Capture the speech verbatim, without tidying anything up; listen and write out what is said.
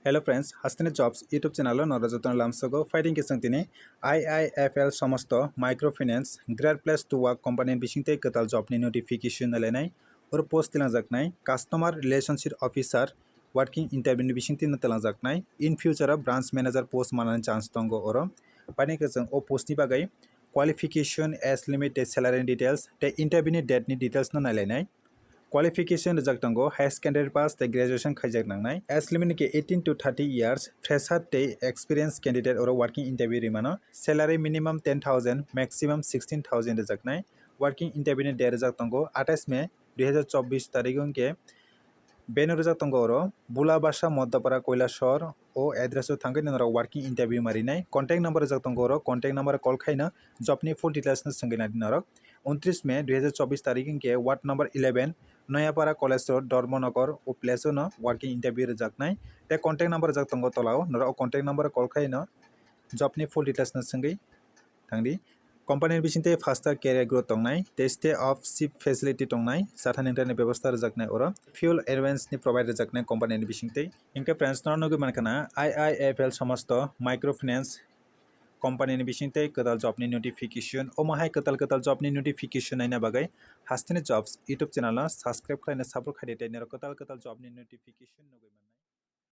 Hello friends, Hasteni Jobs YouTube channel o norok jotono lamsogo. Fighting kisang tini I I F L Somosto Microfinance Great Place to Work company bisingtwi kwtal job ni notification nalainai. Oro post tilangjaknai customer relationship officer, working interview ni bisingtwi no tilangjaknai. In future o branch manager post manani chance tongo oro. Paini kisang o post ni bagwi qualification, age limit, tei salary details tei interview ni date ni details no nailainai. Qualification rijak tongo highest candidate pass tei graduation khaijak nangnai. Age limit khe eighteen to thirty years, fresher tei experienced candidate oro working interview rimano. Salary minimum ten thousand, maximum sixteen thousand rijaknai. Working interview ni date rijak tongo atais May dui hazar chobbish tarik hwnkhe. Venue rijak tongo oro Bulabasa Modapara Koilashor, o address o thangwi norok working interview marinai. Contact number rijak tongo oro, contact number call khaino job ni full details no swngwi nadi norok. Untris May dui hazar chobbish tarik hwnkhe ward number eleven Noyapara College Road, Dharmanagar, o place o no working interview rijaknai. Tei contact number rijak tongo tola o, norok o contact number call khaino job ni full details no swngwi thangdi. Company ni bisingtwi faster career growth tongnai, tei stay of ship facility tongnai, chatha ningthani bebostha rijaknai oro, fuel allowance ni provide rijaknai company ni bisingtwi. Hinkhe friends, norok nugwi mankha na I I F L Somosto Microfinance company ni bisingtwi kwtal job ni notification. Omo hai kwtal kwtal job ni notification naina bagwi Hasteni Jobs YouTube channel no subscribe khlaina support khaidi, tei norok kwtal kwtal job ni notification nugwi mannai.